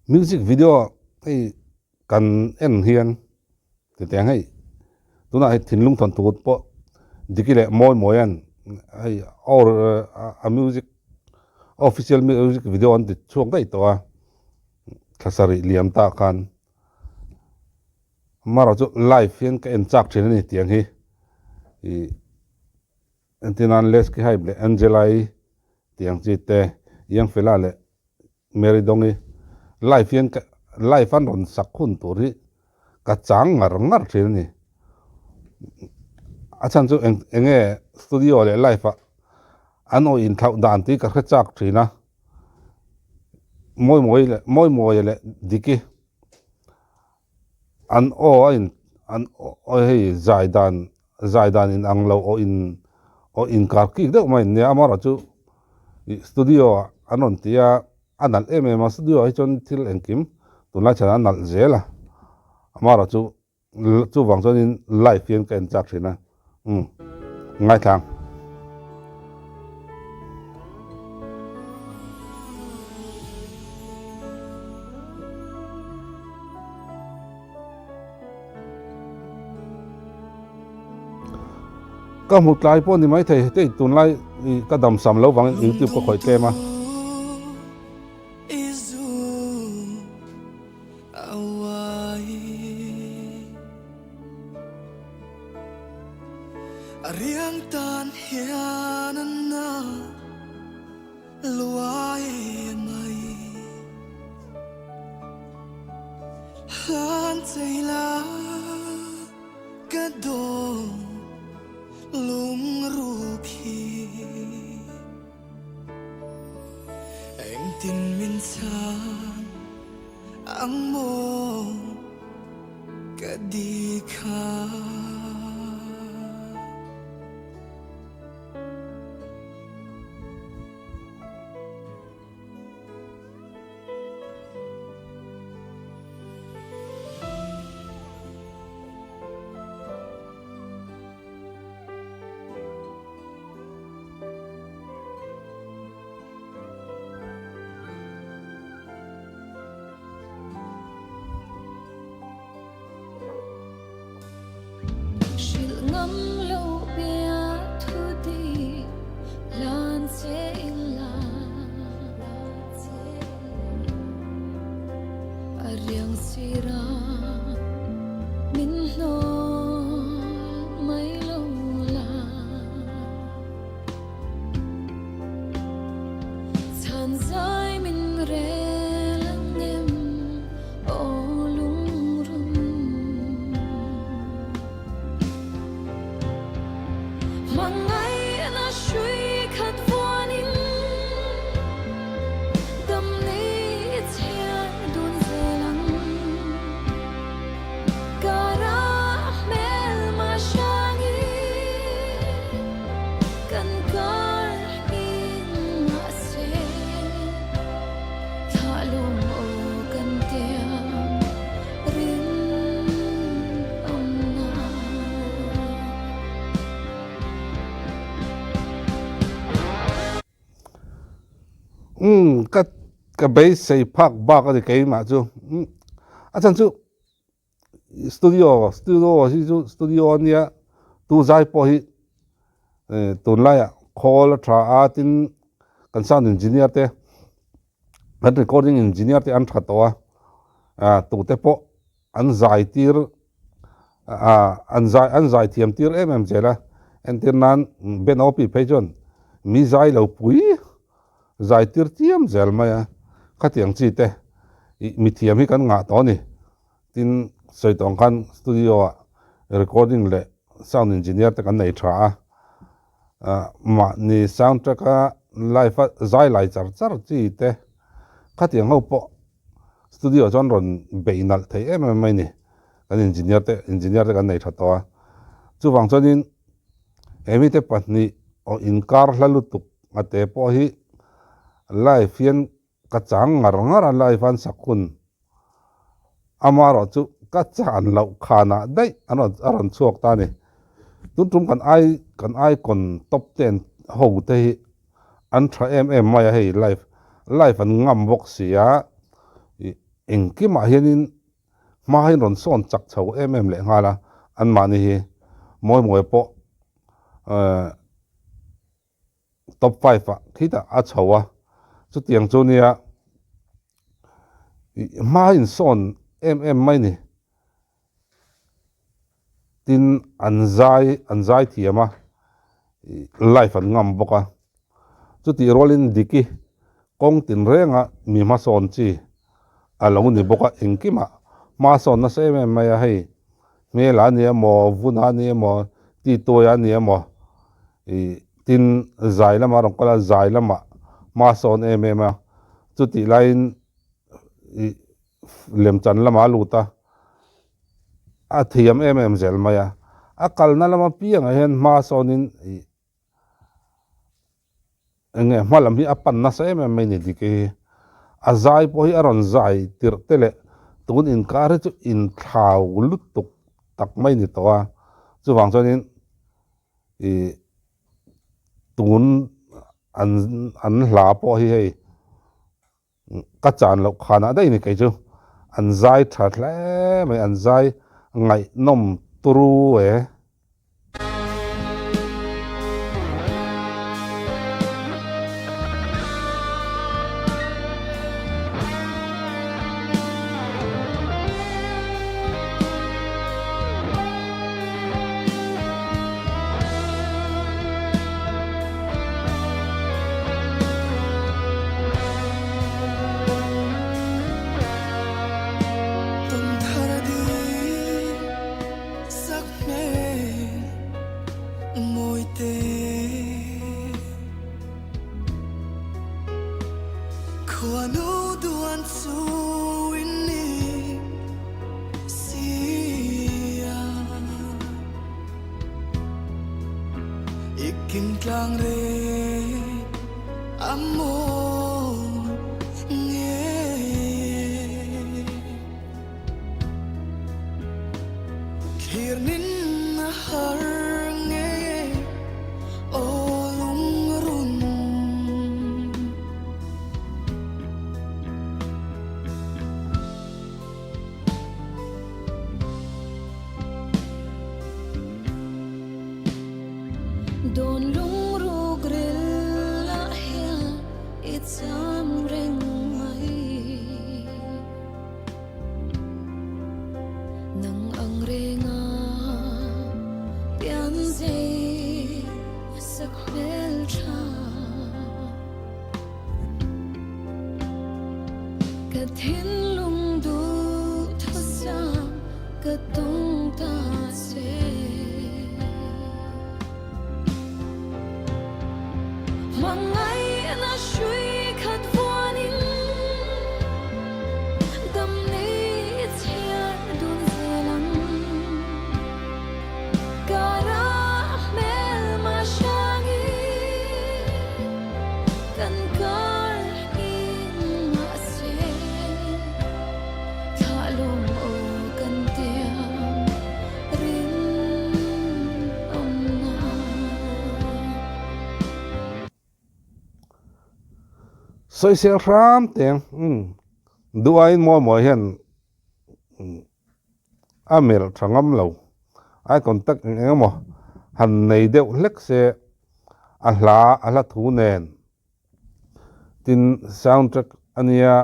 Music video hei kan en hian titiang hei tunah hei thinlung thawn tut pawh Diki leh Mawi Mawia'n hei or a music official music video an ti chhuak daih tawh a thla sarih liam tah khan amaherawhchu live hian ka en chak thin a ni tiang hi ih entir nan Lesky Hype leh Angela-i tiang chi te Youngfella leh Mary Dawngi live hian ka live an rawn sak hun tur hi ka chang ngar ngar thin a ni. A chhan chu eng eng nge studio leh live ah an aw inthlauh dan tih ka hre chak thin a, Mawi Mawi leh Mawi Mawia leh Diki an aw a in an aw hei zai dan zai dan in ang lo aw in aw inkar kik deuh mai an nia amaherawhchu ih studio ah an rawn ti a a nalh em em a studio ah hi chuan thil engkim tunlai chhanah a nalh zel a amaherawhchu chuvang chuanin live hian ka en chak thin a umm ngaithla ang. Ka hmu tlai pawh ni maithei hei tunlai ka damsam lo vangin youtube ka khawih tlem a. Umm ka ka beisei phak bak a ni keimah chu umm a chhan chu studio studio hi chu studio a nia tu zai pawh hi tunlaiah khawl a tha a tin kan sound engineer te kan recording engineer te an tha tawh a ah tute pawh an zai tir ah an zai an zai thiam tir em em zel a entir nan Ben Opi phei chuan mi zai lo pui zai tir chiam zel mai a khatiang chi te ih mithiam hi kan ngah tawh a ni tin sawi tawh ang khan studio ah recording leh sound engineer te kan nei tha a ah mahni sound track a live a zai lai char char chi te khatiang ho pawh studio ah chuan rawn beih nalh thei em em mai a ni kan engineer te engineer te kan nei tha tawh a chuvang chuanin he mite pahnih aw inkar hla lutuk a te pawh hi live hian ka chang ngar ngar a live an sak hun amaherawh chu ka chan loh khanah daih an rawn a rawn chhuak ta a ni tun tum kan ai kan icon top ten ho te hi an tha em em mai a hei live live an ngam bawk si a ih. Engkimah hianin hma hian rawn sawn chak chho em em leh nghal a, anmahni hi mawi mawi pawh top five ah khitah a chho a, chutiang chu nia hma insawn em em mai ni. Tin, an zai an zai thiam a, live an ngam bawk a. Chutih rualin Diki kawng tinrenga mi hmasawn chi a lo ni bawk a, engkimah hmasawn nasa em em mai a, hei hmel a ni emaw, vun a ni emaw, tituai a ni emaw, ih tin zai lamah a rawn kal a, zai lamah hmasawn em em a, chutih laiin ih lemchan lamah a lut a, a thiam em em zel mai a, a kalna lama piangah hian hma sawnin ih eng nge hma lam hi a pan nasa em em mai ni dik hi, a zai pawh hi a rawn zai tirh te leh tun inkar hi chu inthlau lutuk tak mai ni tawh a, chuvang chuanin ih tun an an hla pawh hi hei. Ka chan loh khanah daih ni kei chu an zai tha hle mai, an zai ngaihnawm turu e. Sawisel hram teng umm duh aiin mawi mawi hian a melh tha ngam lo eye contact eng eng emaw han nei deuh hlek se a hla a hla thu nen tin sound track a nia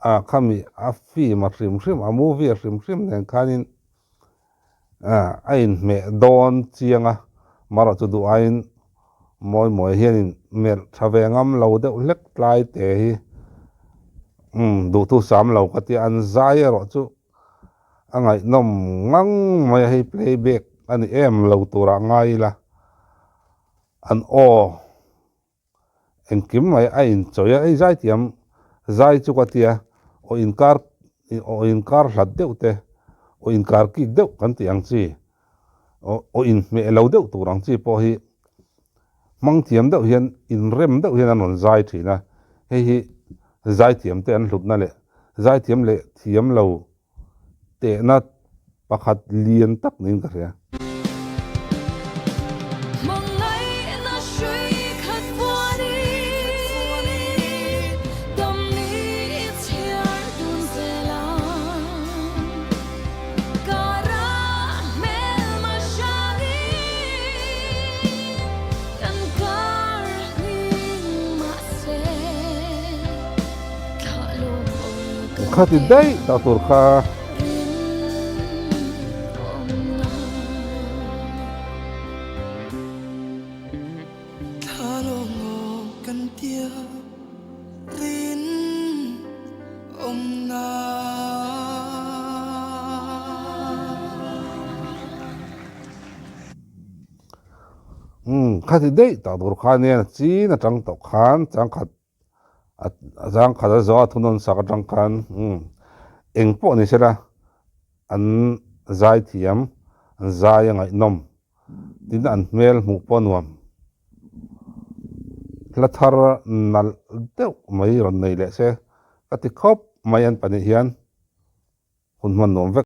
a khami a film a hrim hrim a movie a hrim hrim nen khanin a inhmeh dawn chiang a marawh chu duh aiin mawi mawi hianin melh tha ve ngam lo deuh hlek tlai te hi umm duhthu sam lo ka tia an zai erawh chu a ngaihnawm ngang mai a hei playback a ni em lo turah ngai ila an aw. Engkim mai a inchawi a, hei zaithiam zai chu ka tia aw inkar aw inkar hlat deuh te aw inkar kik deuh kan tih ang chi aw aw inhmeh lo deuh tur ang chi pawh hi hmang thiam deuh hian inrem deuh hian an rawn zai thin a, hei hi zaithiam te an hlutna leh zaithiam leh thiam lo Tehna pakhat lian tak niin ka hria. Khati daih tak tur kha. Umm khati daih tak tur kha nia chin atang tawh khan changkhat a zangkhat a zawh a thunawn sak atang khan umm eng pawh ni sela an zai thiam an zai a ngaihnawm tin an hmel hmuh pawh a nuam hla thar nalh deuh mai rawn nei leh se ka ti khawp mai an pahnih hian hun hman nuam vek.